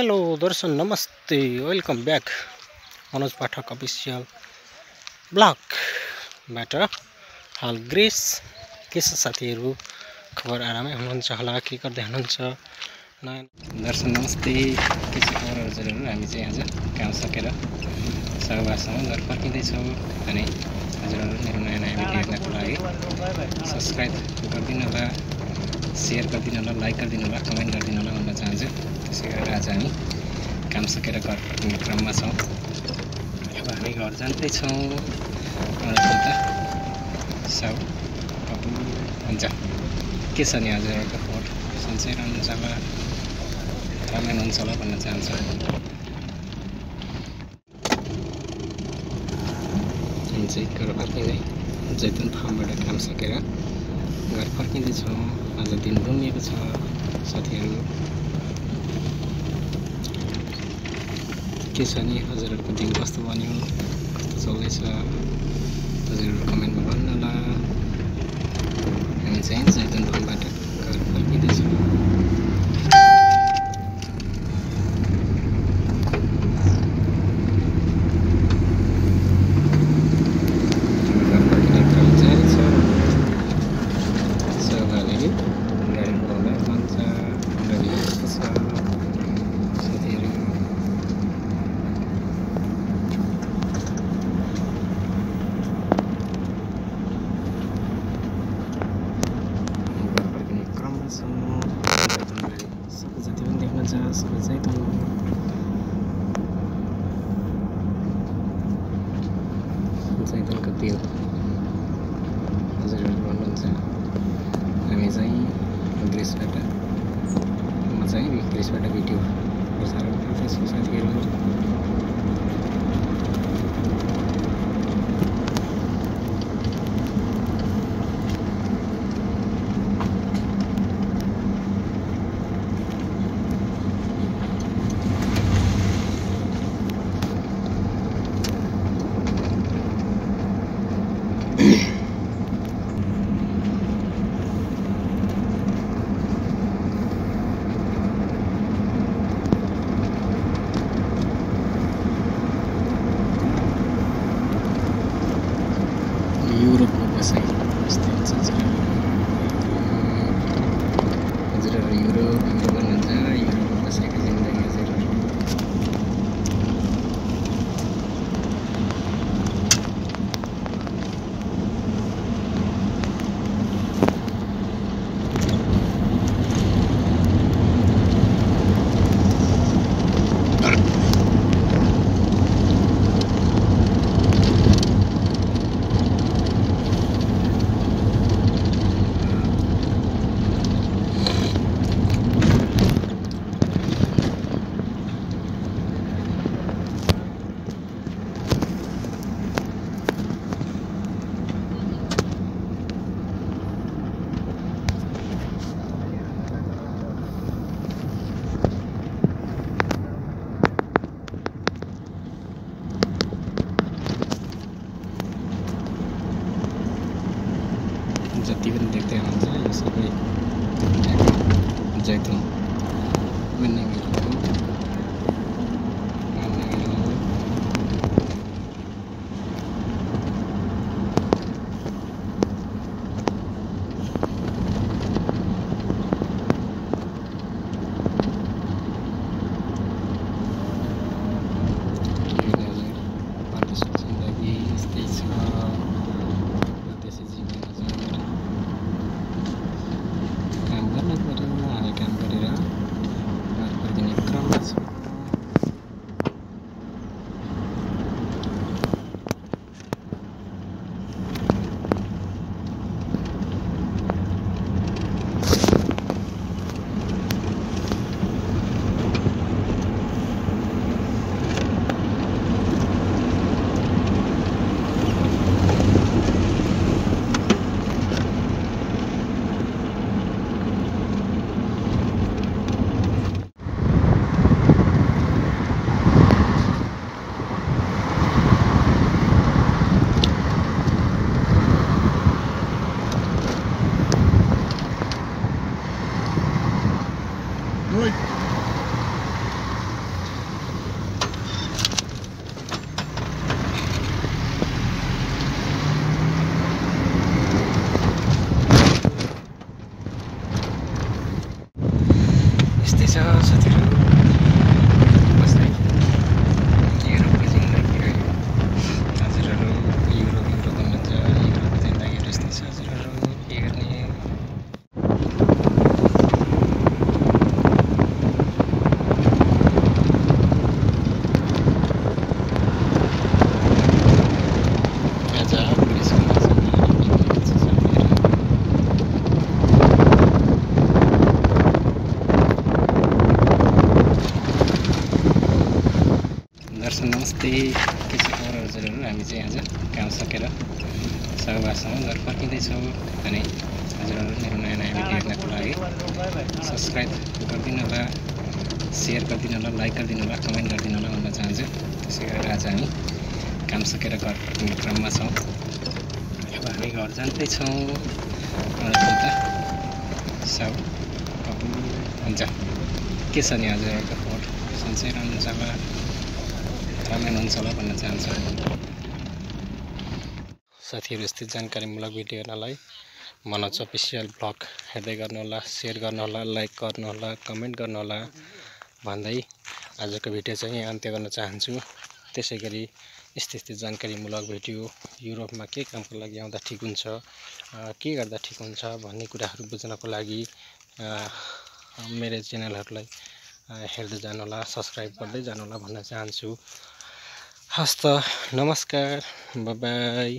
Hello दर्शन नमस्ते welcome back Manoj पाठक official ब्लगबाट हाल grace के छ साथीहरु खबर आरामै हुनुहुन्छ होला के गर्दै हुनुहुन्छ दर्शन नमस्ते के छ खबर हजुरहरु हामी चाहिँ आज काम सकेर सहवाससँग घर फर्किँदै छौं अनि हजुरहरु मेरो नयाँ भिडियो हेर्नको लागि सब्स्क्राइब गरिदिनु होला शेयर गरिदिनु होला लाइक गरिदिनु होला कमेन्ट गरिदिनु होला भन्न चाहन्छु त्यसै गरेर आज हामी काम सकेर घर फर्किने क्रममा छौं अब हामी घर जाँदै छौं सब हुन्छ के छ नि हजुरहरुको खबर सन्चै रहनुहुन्छ होला राम्रै हुनुहुन्छ होला भन्न चाहन्छु हामी चाहिँ घर फर्किँदै जैतुन फार्मबाट काम सकेर घर फर्किँदै छौं आज दिन घुमिएको छ साथीहरु के छ नि हजुरहरुको दिन कस्तो बन्यो कस्तो चल्दैछ हजुरहरु कमेन्टमा भन्नु होला हामी चाहिँ जैतुन फार्मबाट घर फर्किँदै छौं जैतुनको तेल हजुरहरु भन्नुहुन्छ हामी चाहिँ ग्रेसबाट म चाहिँ ग्रेसबाट भिडियो प्रसारण गर्दैछु साथीहरु युरोपको बसाइ यस्तै हुन्छ हजुरहरु युरोप भन्नुहुन्छ युरोपको बसाइको जिन्दगी हजुरहरु जति पनि देख्दै हुनुहुन्छ यो सबै जैतुन भन्ने दर्शन नमस्ते, के छ खबर हजुरहरू? हामी चाहिँ आज काम सकेर सौबासम्म घर फर्किँदैछौँ। अनि हजुरहरू मेरो नयाँ नयाँ भिडियो हेर्नको लागि सब्सक्राइब गरिदिनु होला, सेयर गरिदिनु होला, लाइक गरिदिनु होला, कमेन्ट गरिदिनु होला भन्न चाहन्छु। त्यसै गरेर आज हामी काम सकेर घर फर्किने क्रममा छौँ। अब हामी घर जाँदैछौँ। हुन्छ, के छ नि हजुरहरूको खबर? सन्चै रहनुहुन्छ होला, राम्रै हुनुहुन्छ होला भन्न चाहन्छु। साथीहरू, यस्तै जानकारीमूलक भिडियो हेर्नलाई मनोज अफिसियल ब्लग हेर्दै गर्नुहोला, सेयर गर्नुहोला, लाइक गर्नुहोला, कमेन्ट गर्नुहोला भन्दै आजको भिडियो चाहिँ यहाँ अन्त्य गर्न चाहन्छु। त्यसै गरी यस्तै जानकारीमूलक भिडियो, युरोपमा के कामको लागि आउँदा ठिक हुन्छ, के गर्दा ठिक हुन्छ भन्ने कुराहरू बुझ्नको लागि मेरो च्यानलहरूलाई हेर्दै जानुहोला, सब्सक्राइब गर्दै जानुहोला भन्न चाहन्छु। हस्त, नमस्कार, बाई बाई।